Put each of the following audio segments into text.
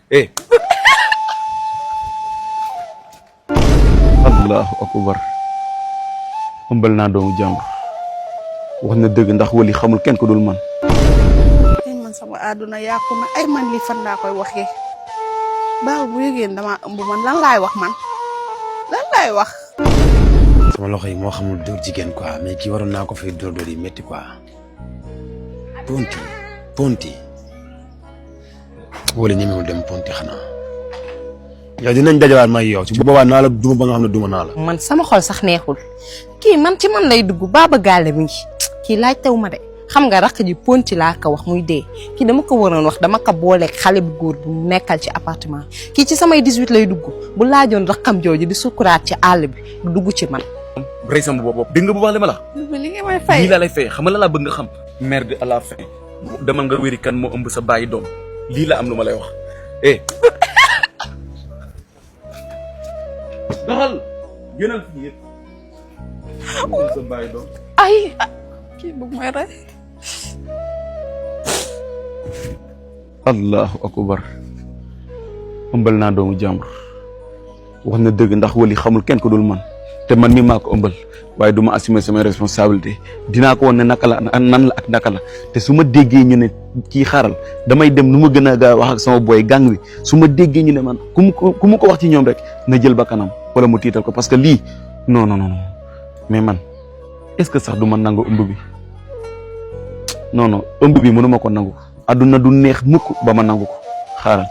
eh. allahu akbar ëmbal naa doomu jàmbur wax na dëgg ndax wali xamul kenn ko dul man. ay man sama àdduna yàqu na ay man lii fan laa koy waxee baaw bu yëgeen dama ëmb man lan laay wax man lan laay wax. sama loxo yi moo xamul dóor jigéen quoi mais kii waroon naa ko fay dóor yi métti quoi. ponti wala ñemewul dem ponti xanaa. yow dinañ dajawaat may yow ci boobaa naa la duma ba nga xam ne duma naa la. man sama xol sax neexul kii man ci man lay dugg baaba gaale mi ngi kii laaj taw ma de xam nga rakk ji ponti laa ko wax muy dee kii dama ko waroon wax dama ko booleeg xale bu góor bu nekkal ci appartement kii ci samay 18 lay dugg bu laajoon rakkam jooju di sukuraat ci àll bi du dugg ci man. rey sama bopp dégg nga bu baax li ma la. li nga may fay lii laa lay fay xam nga la laa bëgg nga xam. merde à la fin demal nga wéri kan moo ëmb sa bàyyi doom lii la am lu ma lay wax eh. doxal gënal fii yëpp sa bàyyi doom. ay kii bëgg may rey. allahu akbar ëmbal naa doomu jàmbur wax na dëgg ndax wali xamul kenn ko dul man te man mi maa ko ëmbal waaye du ma assumer samay responsabilité dinaa ko woon ne naka la nan la ak naka la te su ma déggee ñu ne kii xaaral damay dem nu ma gën a gaaw wax ak sama boy gang bi su ma déggee ñu ne man ku mu ko wax ci ñoom rek na jël ba kanam wala mu tiital ko parce que lii non mais man est-ce que sax du ma nangu ëmb bi non ëmb bi mënu ma ko nangu adduna du neex mukk ba ma nangu ko xaaral.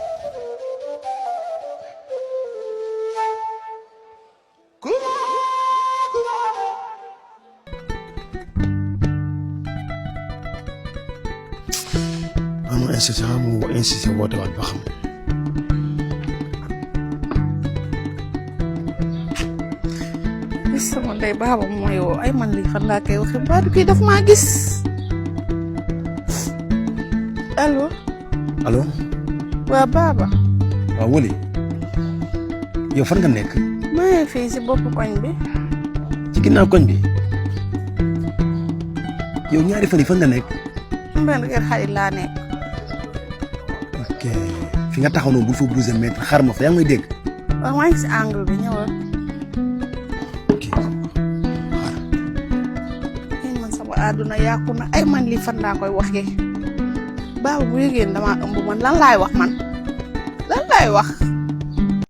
mu insisté woote waat ba xam. sama ndey baaba mooy woo ay man lii fan laa koy waxee baadu kii daf maa gis allo. allo. waa baaba. waaw Wally yow fan nga nekk. maa ngi fii si bopp koñ bi. ci ginnaaw koñ bi yow ñaari fan yi fan nga nekk. benn kër xarit laa nekk. ok fi nga taxaw noonu bu fa bougé mètre xar ma fa yaa ngi may dégg. waaw maa ngi si angle bi ñëwal. ok xaar. ay man sama àdduna yàqu na ay man lii fan laa koy waxee baaw bu yëgeen dama ëmb man lan laay wax man lan laay wax.